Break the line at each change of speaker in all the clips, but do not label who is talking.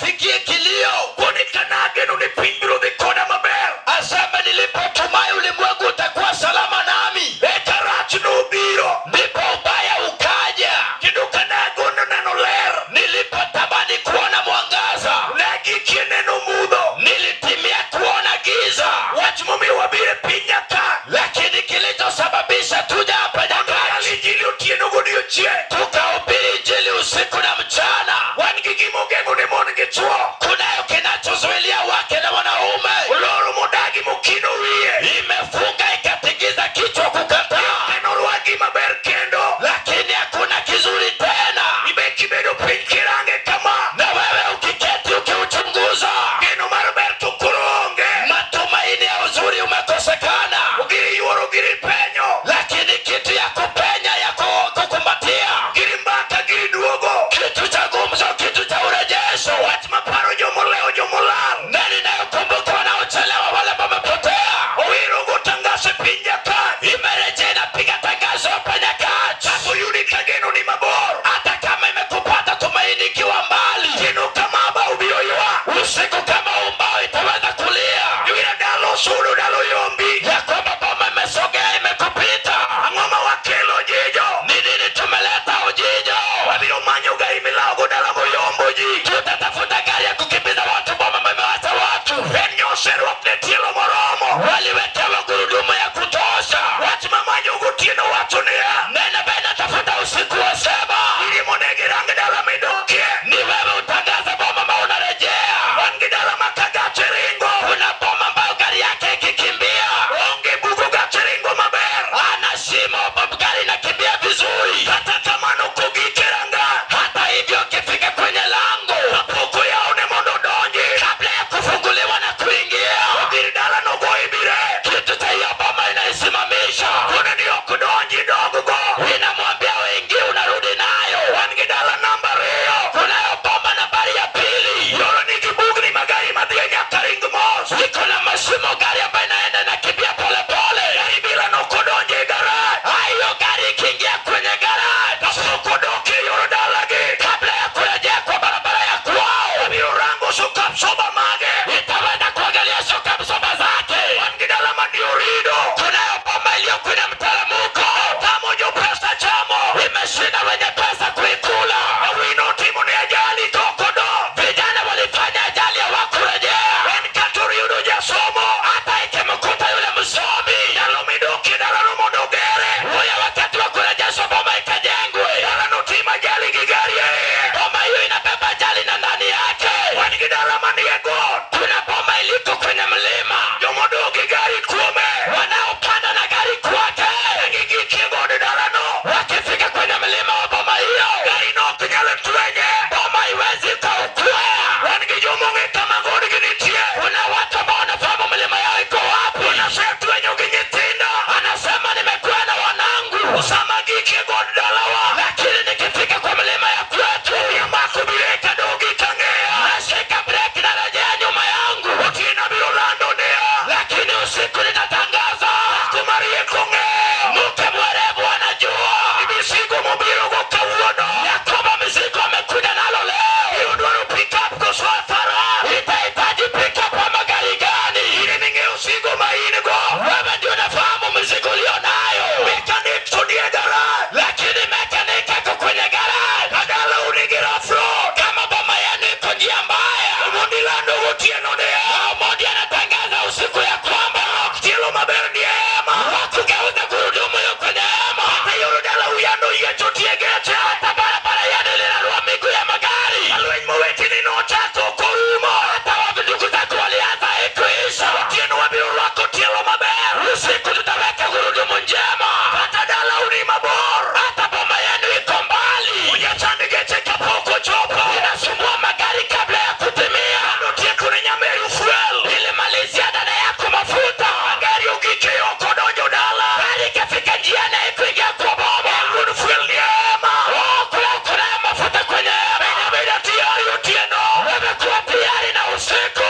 Imefikia kilio.
Koni kana ageno ni piny biro dhi koda maber.
Asema nilipotumai ulimwengu utakuwa salama nami,
Eka rach nobiro.
Ndipo ubaya ukaja.
Kendo kana agombo neno ler.
Nilipotamani kuona mwangaza,
Ne gikie neno mudho.
Nilitimia kuona giza.
Wach momiyo wabiro e piny nyaka.
Lakini kilichosababisha tuja hapa
Mondo
nyakati,
yal injili otieno godiochieng'.
Tukahubiri injili usiku na mchana.
Wan gi gima ogeng'o ne mon gi chwo.
Kunayo kinachozuilia wake na wanaume.
Oloro modagi mokino wiye.
Imefunga ikatingiza kichwa kukataa,
Enorwak gima ber kendo.
Lakini hakuna kizuri tena.
Ibe kibedo piny kirange kama.
Na wewe ukiketi ukiuchunguza,
Geno mar ber to koro onge.
Matumaini ya uzuri umekosekana,
Giri yuoro giri penyo.
Lakini kitu ya kupenya ya kukumbatia,
Giri mbaka giri duogo.
Kitu cha gumzo, kitu cha urejesho.
Wach maparo jomolewo jomolal.
Nani nayokumbuka wanaochelewa, wale ambao wamepotea.
Owiro go tangazo e piny nyaka.
Imerejea inapiga tangazo hapa nyakati.
Kata oyudi ka geno ni mabor.
Hata kama imekupata tumaini ikiwa mbali,
Otieno kama aba obiro ywak.
Usiku kama umbao itaweza kulia.
Iwira dalo sudo dalo yombi.
Ya kwamba boma imesogea imekupita.
Ang'o ma wakelo jijo?
Ni nini tumeleta ujijo?
Wabiro manyo gari milawo dala moyombo ji.
Tutatafuta gari ya kukimbiza watu, boma imewacha watu.
En nyoserwak ne tielo moromo.
Waliwekewa gurudumu ya kutosha.
Wach ma manyo gotieno wacho niya.
Neno be natafuta usiku wasema.
Iri monego irang dala midokie.
Ni wewe utangaze boma ma unarejea.
Wan gi dala ma ka gache ringo.
Kuna boma ambayo gari yake ikikimbia.
Onge bugo gache ringo maber.
Ana shimo ambapo gari inakimbia vizuri.
Kata kamano kogik e ranga.
Hata hivyo ukifika kwenye lango.
Kapok oyaw ne mondo odonji.
Kabla ya kufunguliwa na kuingia.
Ogir dala no go ibire.
Kitu cha hiyo boma inaisimamisha.
Kone ni ok donji dog go.
Inamwambia uingie unarudi nayo.
Wan gi dala namba ariyo.
Kunayo boma nambari ya pili.
Yoro nigi bugni ma gari madhi e nyaka ring mos.
Iko na mashimo gari ambayo inaenda inakimbia polepole.
Gari bila nokodonjo e garaj.
Hayo gari ikiingia kwenye garage.
Kapok odok e yor dalagi.
Kabla ya kurejea kwa barabara ya kwao.
Abiro rango shock absorber mage.
Itaweza kuangalia shock absorber zake.
Wan gi dala madiorido.
Kunayo boma iliyo kwenye mteremko.
Tamo jopesa chamo.
Imeshinda wenye pesa kuikula.
Awino timo ne ajali to ok odok.
Vijana walifanya ajali hawakurejea.
En kata oriyudo jasomo.
Hata ikimkuta yule msomi.
Ndalo midokie dalano mondo ogere.
Huyo wakati wa kurejeshwa boma ikajengwe.
Dalano timo ajali gi gari e iye.
Boma hiyo inabeba ajali na ndani yake.
Wan gi dala manie got.
Kuna boma iliko kwenye mlima.
Jomodok gi gari kuome.
Wanaopanda na gari kwake.
Gigikie god dalano.
Wakifika kwenye mlima wa boma hiyo.
Gari no ok nyal twenye.
Boma iwezi ikaukwea.
Wan gi jomong'e kama godgi nitie.
Kuna watu ambao wanafahamu milima yao iko wapi.
Asetwenyo gi nyithinda.
Anasema nimekuwa na wanangu.
Sama gikie god dalawa.
Lakini nikifika kwa mlima ya kwetu.
Amako brek adogi kang'eya.
Nashika breki narejea nyuma yangu.
Otieno abiro lando niya.
Lakini usiku nitatangaza.
Dhako mariek ong'eyo.
Mke mwerevu anajua.
Ni mizigo mobirogo kawuono.
Ya kwamba mizigo amekuja nalo leo.
Biro dwaro pick-up koso faras.
Itahitaji pick-up ama gari gani?
In eming'eyo osigo ma in go.
Wewe ndio unafahamu mizigo ulio nayo.
Mechanic to nie garaj.
Lakini mechanic ako kwenye garage.
Ka dalau nigi rough road.
Kama boma yenu iko njia mbaya.
Omondi lando gotieno niya.
Omondi anatangaza usiku ya kwamba
Tielo maber nie hema.
wakugeuza gurudumu yuko kwenye hema.
Kata yor dalau yando yiecho tie geche.
Hata barabara yenu ilirarua miguu ya magari.
Lweny mowetini nochako korumo.
Hata wa ndugu zako walianza haikuisha.
Otieno wabiro rwako tielo maber.
Usiku tutaweka gurudumu njema.
Kata dalau ni mabor.
Hata boma yenu iko mbali.
Ujachand geche kapok ochopo.
Inasumbua magari kabla ya kutimia.
Kando tieko ne nyameru fuel.
Ilimalizia dada yako mafuta.
Magari ogike ok odonjo dala.
Gari ikafika njiani haikuingia kwa boma.
Wuon fuel nie hema.
Oh, kuna mafuta kwenye hema.
Beda tayari otieno.
Wewe kuwa tayari na usiku.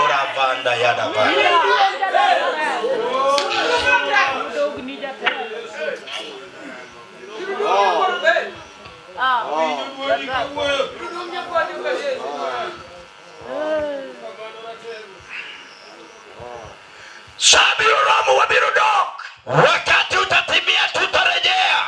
Ora vanda yada vanda.
Wakati utatimia, tutarejea.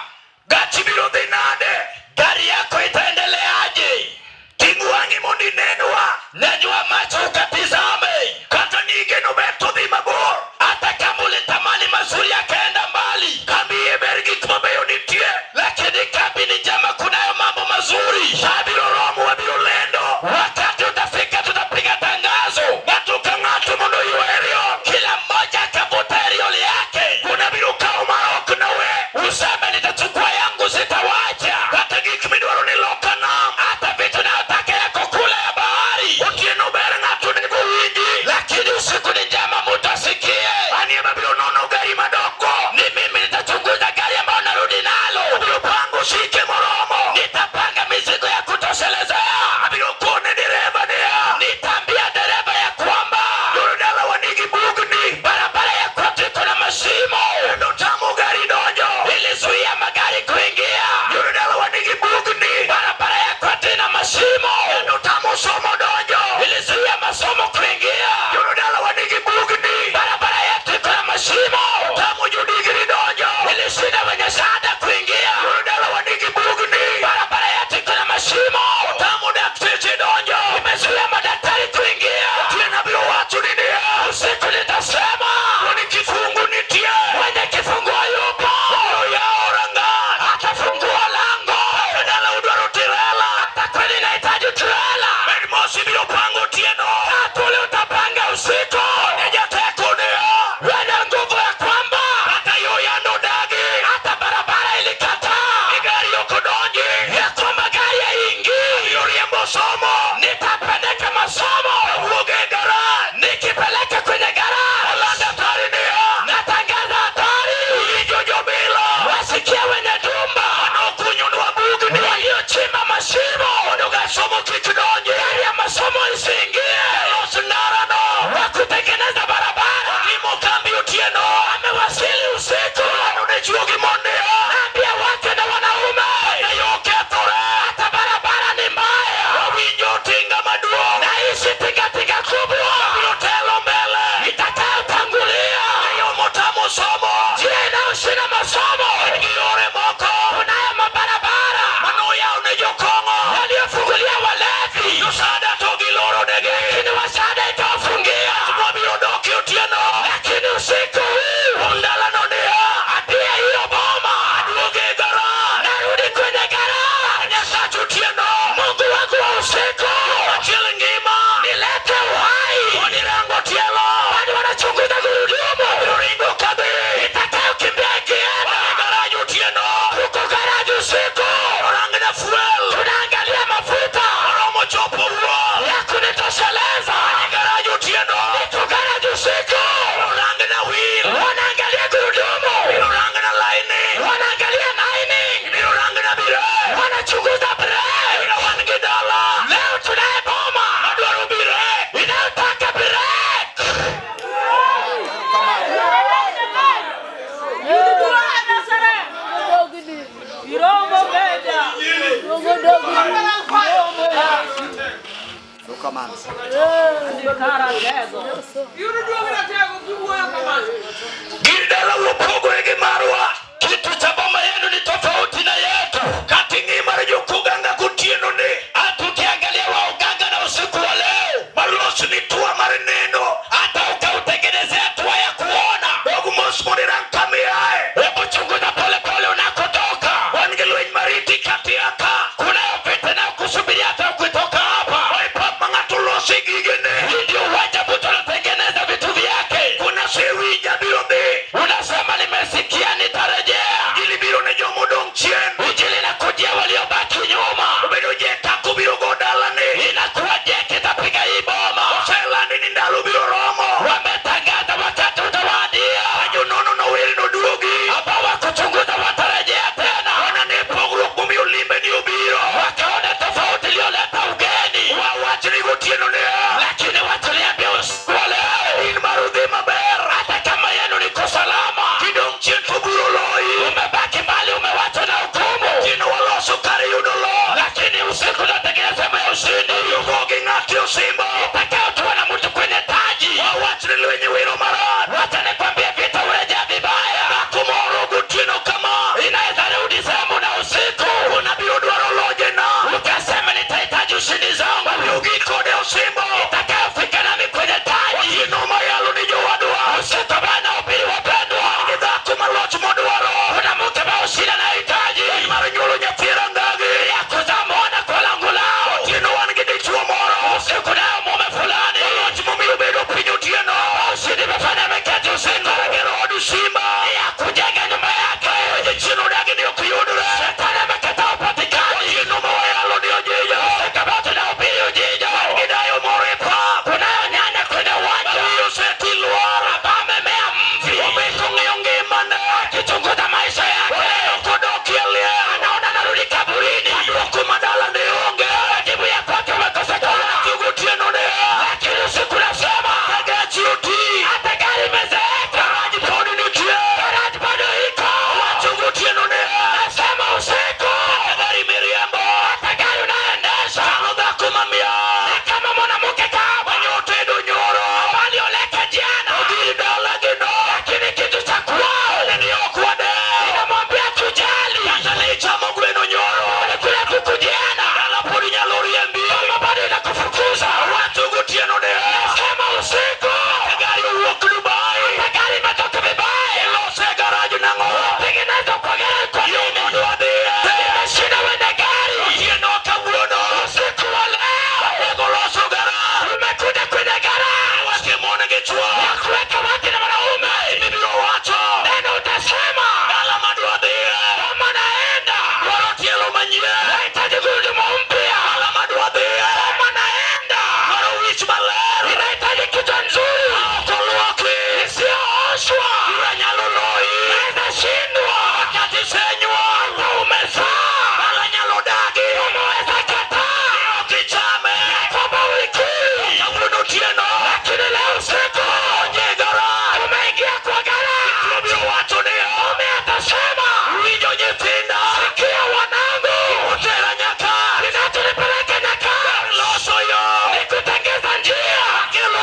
Gachi biro dhi nade?
Gari yako itaendeleaje?
Ting' wang'i mondo inenwa.
Nyanyua macho ukatizame.
Kata nigeno ber to dhi mabor.
Hata kama ulitamani mazuri yakaenda mbali,
Kambi iye ber gik mabeyo nitie.
Lakini kambi ni njema, kunayo mambo mazuri.
Sa biro romo wabiro lendo.
Wakati utafika, tutapiga tangazo,
Ng'ato ka ng'ato mondo oywa aerial.
Kila mmoja akavuta aerial yake.
Kuna biro kawo ma ok nawe.
Useme nitachukua yangu, sitawacha.
Kata gik midwaro ni loka nam.
Hata vitu nayotaka yako kule ya bahari.
Otieno ber ng'ato onego winji.
Lakini usiku ni njema, mtu asikie.
An ema biro nono gari madokgo.
Ni mimi nitachunguza gari ambayo narudi nalo.
Abiro pango osike moromo.
Nitapanga mizigo ya kutoshelezea.
Abiro kone dereva niya.
Nitaambia dereva ya kwamba
Yore dalawa nigi bugni.
Barabara ya kwetu iko na mashimo.
Kendo tamo gari donjo.
Ilizuia magari kuingia.
Yore dalawa nigi bugni.
Barabara ya kwetu ina mashimo.
Kendo tamo somo donjo.
Ilizuia masomo kuingia.
Yore dalawa nigi bugni.
Barabara yetu iko na mashimo.
Tamo jodigri donjo.
Ilishinda wenye shahada kuingia.
Yore dalawa nigi bugni.
Barabara yetu iko na mashimo.
Tamo dakteche donjo.
Imezuia madaktari kuingia.
Otieno abiro wacho ni niya.
Usiku nitasema
Mwenye kifungu nitie.
Mwenye kifunguo yupo.
Obiro yawo rangach.
Atafungua lango.
Kata dala udwaro tirela.
Hata kweli nahitaji trela.
Bed mos ibiro pango otieno.
Tatu ule utapanga usiku.
Ne jateko niya.
Wenye nguvu ya kwamba
Kata yo yando dagi.
Hata barabara ilikataa.
Ni gari ok odonji.
Ya kwamba gari haingii.
Abiro riembo somo.
Nitapeleka masomo.
Awuog e garaj.
Nikipeleka kwenye garage.
Alando hatari niya.
Natangaza hatari.
Winjo jobilo.
Wasikia wenye dumba.
Manokunyonwa bugni.
Waliochimba mashimo.
Mondo gach somo kik donji.
Gari ya masomo isiingie.
Los ndarano.
Wa kutengeneza barabara.
Olimo kambi otieno.
Amewasili usiku.
Ano ne chwo gi mon niya.
Naambia wake na wanaume.
Kata yo okethore.
Hata barabara ni mbaya.
Wawinjo tinga maduong'.
Naishi tingatinga kubwa.
Abiro telo mbele.
Itakayotangulia.
E yo motamo somo.
Njia inayoshinda masomo.
En gi yore moko.
Kunayo mabarabara.
Manoyaw ne jokong'o.
Waliofungulia walevi.
Josada to giloro negi.
Lakini wasada itawafungia.
Wabiro dok e otieno.
Lakini usiku huu.
Ol dalano niya.
Ambia hiyo boma.
Aduogo e garaj.
Narudi kwenye garage.
Nyasach otieno.
Mungu wangu wa usiku.
Achiel ngima.
Nilete uhai.
Pod irango tielo.
Bado wanachunguza gurudumu.
Abiro ringo kadhi.
Itakayokimbia ikienda.
Wan e garaj otieno.
Tuko garage usiku.
Orangna fuel.
Tunaangalia mafuta.
Oromo chopo wuoth.
Ya kunitosheleza.
Wan e garaj otieno.
Niko garage usiku.
Orangna wheel.
Wanaangalia gurudumu.
Ibiro rangna lining.
Wanaangalia lining.
Ibiro rangna brake.
Wanachunguza brake.
Ibiro wan gi dala.
Leo tunaye boma.
Madwaro brake.
Inayotaka brake.
Gir dala opogore gi marwa.
Kitu cha boma yenu ni tofauti na yetu.
Kata ing'i mar jokuganga gotieno ni.
Hata ukiangalia wa uganga na usiku wa leo.
Malos ni tua mar neno.
Hata ukautengenezea tua ya kuona.
Dog mos mondo irang kama iaye.
Hebu chunguza pole pole unakotoka.
Wan gi lweny mariti katiaka.
Kunayo vita inayokusubiria hata ukitoka hapa.
Oi pap ma ng'ato lose gigene.
Hii ndio uwanja mtu anatengeneza vitu vyake.
Kuna sewinja biro dhi.
Unasema nimesikia, nitarejea.
Injili biro ne jomodong' chien.
Injili inakujia waliobaki nyuma.
Obedo jek biro go dalani.
Inakuwa jeki itapiga hii boma.
Oselandi ni ndalo biro romo.
Wametangaza wakati utawadia.
Jonono nowil noduogi.
Ambao wakuchunguza watarejea tena.
Wanane pogruok momiyo limbe ni obiro.
Wakaona tofauti iliyoleta ugeni.
Wawach ni gotieno niya.
Lakini watuliambia usiku wa leo.
In mar udhi maber.
Hata kama yenu niko salama.
Kidong' chien to buro loyi.
Umebaki mbali, umewachwa na hukumu.
Otieno waloso kar yudo loch.
Lakini usiku tunatengeneza sehemu ya ushindi.
Yugo gi ng'ati osimbo.
Itakayotiwa na mtu kwenye taji.
Wawach ni lweny wiro marach.
Wacha nikwambie, vita hurejea vibaya.
Dhako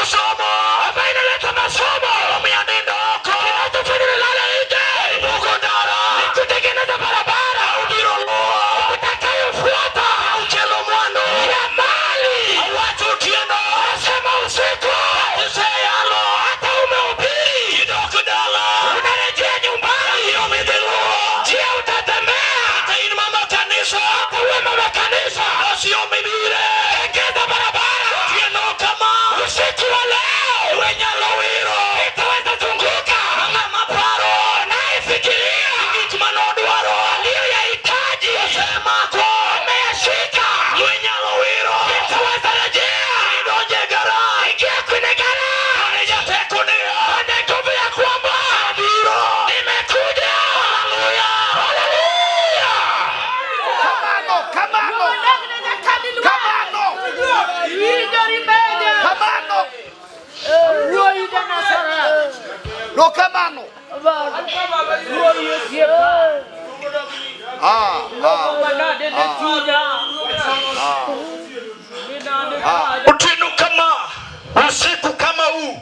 somo.
Ambayo inaleta masomo.
Omiyo anindo oko.
Kinachofanya nilale nje
Bugo ndara.
ni kutengeneza barabara
Obiro luwo.
utakayofuata
Ukelo mwandu.
ya mali.
Awacho otieno.
Nasema usiku,
Iseyalo.
hata umehubiri,
Idok dala.
unarejea nyumbani,
Yo midhi luwo.
njia utatembea,
Kata in mama kanisa.
hata uwe mama kanisa,
Los yo mibire.
tengeza barabara.
Otieno kama.
Usiku wa leo
Wenyalo wiro.
itaweza zunguka
Ng'ama paro.
anayefikiria
Gik manodwaro.
aliyoyahitaji
Osemako.
ameyashika,
Wenyalo wiro.
itaweza rejea.
Idonje garaj.
Ingia kwenye garage,
Mane jateko niya.
mwenye nguvu ya kwamba
Abiro.
nimekuja.
Haleluya.
Haleluya!
Kamano, kamano, kamano, kamano, no kamano. Ah, ah, ah.
Otieno kama.
Usiku kama huu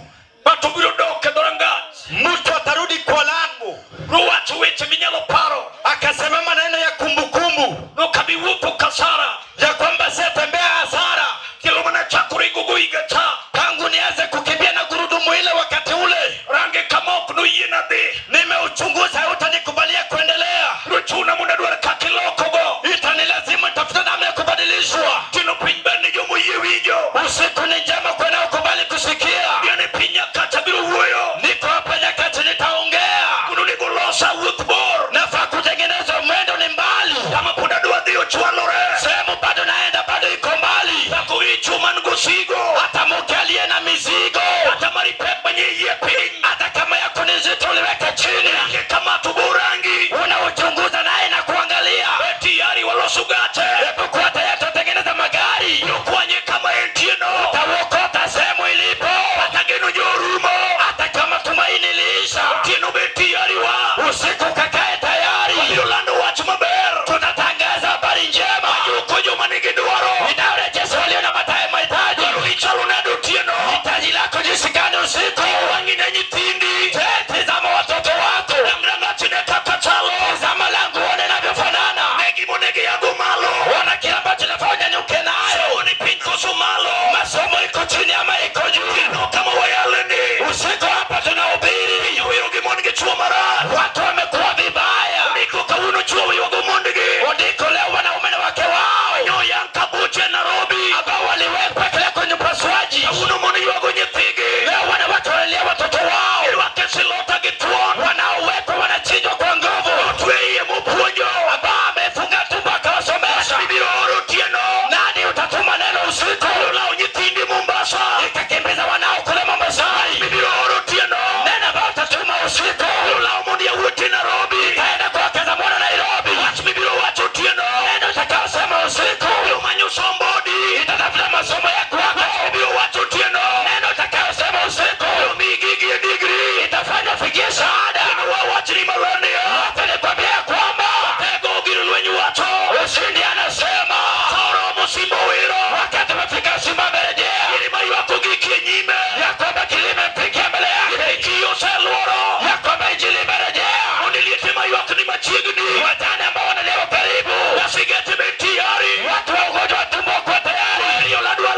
Ng'ato biro dok e dhorangach.
mtu atarudi kwa lango
Nowacho weche minyalo paro.
akasema maneno ya kumbukumbu
Nokabi wuotho kasara.
ya kwamba siyatembea hasara
Kelo mana chako ringo go higa cha.
tangu nianze kukimbia na gurudumu ile wakati ule
Range kama ok noyiena dhi.
nimeuchunguza, hautanikubalia kuendelea,
Nochuna mondo adwar kaka ilokogo.
itanilazimu nitafuta namna ya kubadilishwa.
Otieno piny ber ne jomoyie winjo.
Usiku ni njema kwa wanaokubali kusikia.
Yani piny nyakach abiro wuoyo.
Niko hapa nyakati, nitaongea.
Kuno onego losa wuoth bor.
Nafaa kutengenezwa, mwendo ni mbali,
Kama pod adwa dhi ochwalore.
sehemu bado naenda, bado iko mbali.
Kako ichwo man gosigo.
Hata mke aliye na mizigo,
Kata mari pek manie yie piny.
hata kama yako ni nzito, uliweka chini,
Range kama to borangi.
unauchunguza naye na kuangalia.
Be tiyari waloso gache.
Hebu kuwa tayari, tutatengeneza magari,
Nokwanye kama entie no.
utauokota sehemu ilipo,
Kata geno jorumo.
hata kama tumaini liisha.
Otieno be tiyari wa.
Usiku kakae tayari,
Wabiro lando wach maber.
tutatangaza habari njema
Ayuko joma nigi dwaro.
inayorejesha walio na mahitaji.
Dwaro ichalo nade otieno.
Hitaji lako jinsi gani usiku?
Wang'i ne nyithindi.
Je, tizama watoto wako,
Rang rangach ne kaka chalo.
tizama langu uone inavyofanana.
Ne gimonego iago malo.
Ona kile ambacho inafaa unyanyuke nayo.
Somo ni piny koso malo.
Masomo iko chini ama iko juu?
Otieno kama wayale ni.
Usiku hapa tunahubiri,
Piny owiro gi mon gi chuo marach.
watu wamekuwa vibaya.
Ndiko kawuono chuo ywago mondgi.
Ndiko leo wanaume na wake wao
Nyoyang kabuche Nairobi.
ambao waliwekwa kile kwenye upasuaji,
Kawuono mon ywago nyithigi.
leo wanawake wanalia watoto wao,
Girwake silota gi thuon.
wanaowekwa wanachinjwa kwa nguvu,
Otwe iye mopuonjo.
ambao amefunga tumbo akawasomesha.
Mibiro oro otieno.
Nani utatuma neno usiku?
Olawo nyithindi Mombasa.
Ikakimbiza wanao kule Mombasani.
Mibiro oro otieno.
Neno ambao utatuma usiku,
Olawo mondo yawuoti Nairobi.
itaenda kuwakaza mwana Nairobi.
Wach mibiro wacho otieno.
Neno utakaosema usiku,
Biro manyo somb odi.
itatafuta masomo ya kwako.
Wach mibiro wacho otieno.
Neno utakaosema usiku,
Biro miyi gigi e degree.
itafanya ufikie shahada.
Kendo wawachni maler.
Wacha nikwambie kwamba
Tego gir lweny wacho.
ushindi anasema
Sa oromo simba wiro.
wakati umefika, simba amerejea,
Gir maywako giki e nyime.
ya kwamba kilima imfikia mbele yake,
Ki oseluoro.
ya kwamba injili imerejea.
Mondo liete maywak ni machiegni.
Wajane ambao wanalia karibu,
Wasigete be tiyari.
watu wa ugonjwa wa tumbo wakuwa tayari.
Eri oladwa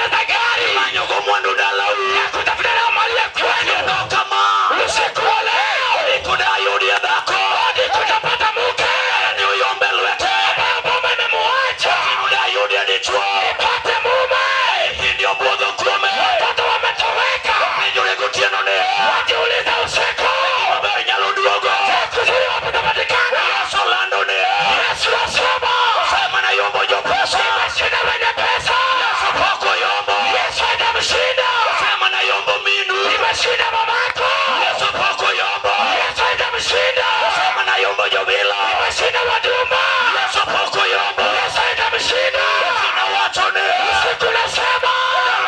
Kutengeza gari.
Imanyogo mwandu dalau.
Ya kutafuta na mali ya kwenu.
Otieno kama.
Usiku wa leo.
Odiko dayudie dhako.
Odiko utapata mke.
Ni uyombe lwete.
Ambayo boma imemuacha.
Otieno dayudie dichwo.
Nipate mume.
Nyithindo obudho kuome.
Watoto wametoweka.
Penjore gotieno niya.
Wajiuliza usiku.
Maber nyalo duogo.
Je, kuzuri watapatikana?
Yesu lando niya.
Yesu asema.
Sema na yombo jopesa.
Nimeshinda wenye pesa.
Yesu pok oyombo.
Yesu hajamshinda.
Sema na yombo minu.
Nimeshinda mamako.
Yesu pok oyombo.
Yesu hajamshinda.
Sema na yombo jobila.
Nimeshinda wadumba.
Yesu pok oyombo.
Yesu hajamshinda.
Otieno wacho niya.
Usiku nasema.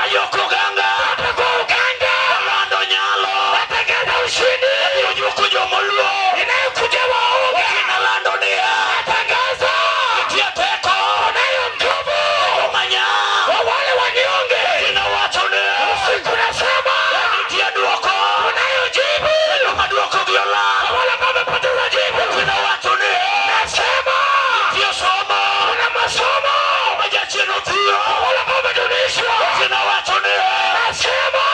Ayoko ganga.
Hata kwa uganga.
Lando nyalo.
Natengeza ushindi.
Ojuko jomoluo.
Inayokuja waoga.
Otieno lando niya.
Natangaza.
Nitie teko.
Unayo nguvu.
Jomanya.
Kwa wale wanyonge.
Otieno wacho niya.
Usiku nasema.
Nitie duoko.
Unayo jibu.
Joma duoko gi olal.
Kwa wale ambao wamepoteza jibu.
Otieno wacho niya.
Nasema.
Nitie somo.
Kuna masomo.
Joma jachien othiro.
Kwa wale ambao wamedunishwa.
Otieno wacho niya.
Nasema.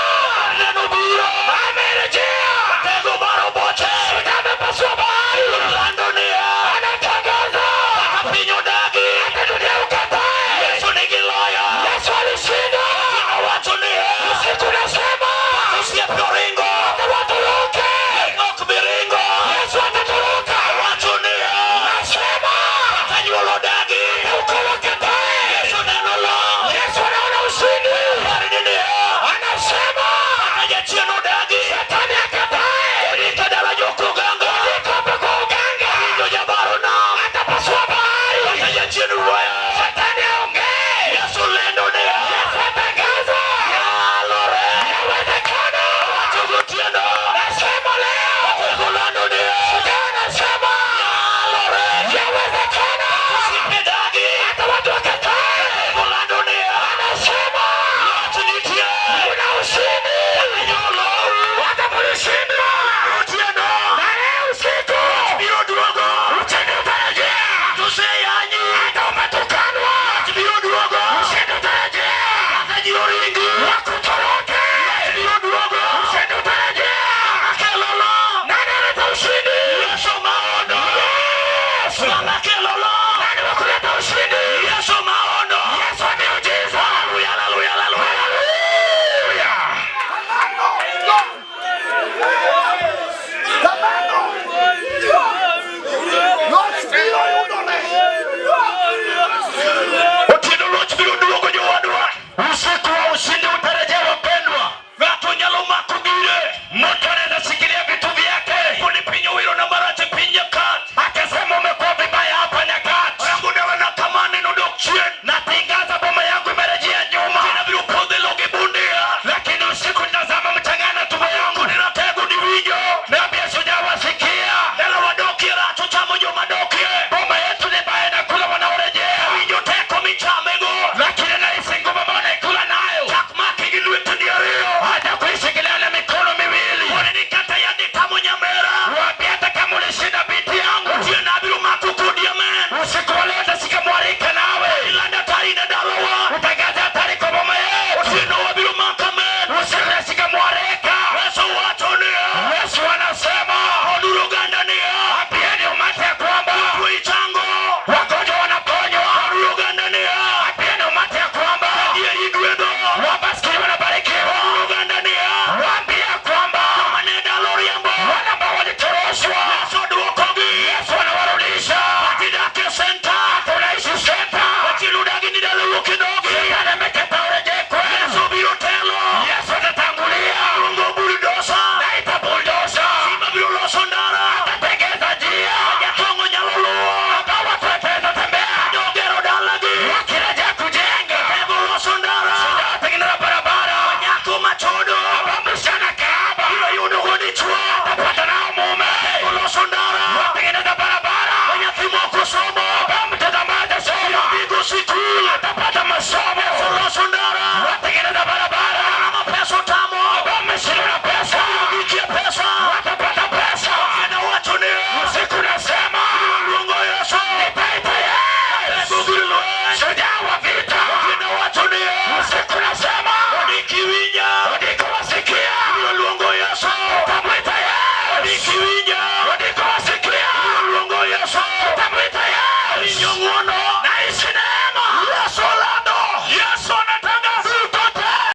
Neno biro.
Amerejea.
Tego mar oboche.
Shujaa amepasua bahari.
Lando niya.
Anatangaza.
Kaka piny odagi.
Hata dunia ukatae.
Yesu nigi loyo.
Yesu alishinda.
Otieno wacho niya.
Usiku nasema.
Osiepe oringo.
Hata watoroke.
Ok bi ringo.
Yesu atatoroka.
Wacho niya.
Nasema.
Kata nyuol odagi.
Ukoo ukatae.
Yesu neno loch.
Yesu anaona ushindi.
Parni niya.
Anasema.
Kata jachien odagi.
Shetani akatae.
Odika dala jokuganga.
Odiko hapa kwa uganga.
Winjo jabaro nam.
Atapasua bahari.
Kata jachien wuoyo.
Shetani aongee.
Yesu lendo niya.
Yesu atangaza.
Nyalore.
Yawezekana.
Wacho gotieno.
Nasema leo.
Tego lando niya.
Shujaa anasema.
Nyalore.
Yawezekana.
Osiepe dagi.
Hata watu wakatae.
Tego lando niya.
Anasema.
Loch nitie.
Kuna ushindi.
Nyolo.
Hata mlishinda.
Otieno.
Na leo usiku.
Biro duogo.
Ushindi utarejea.
Tuseyanyi.
Hata umetukanwa.
Biro duogo.
Ushindi utarejea.
Kata ji oringi.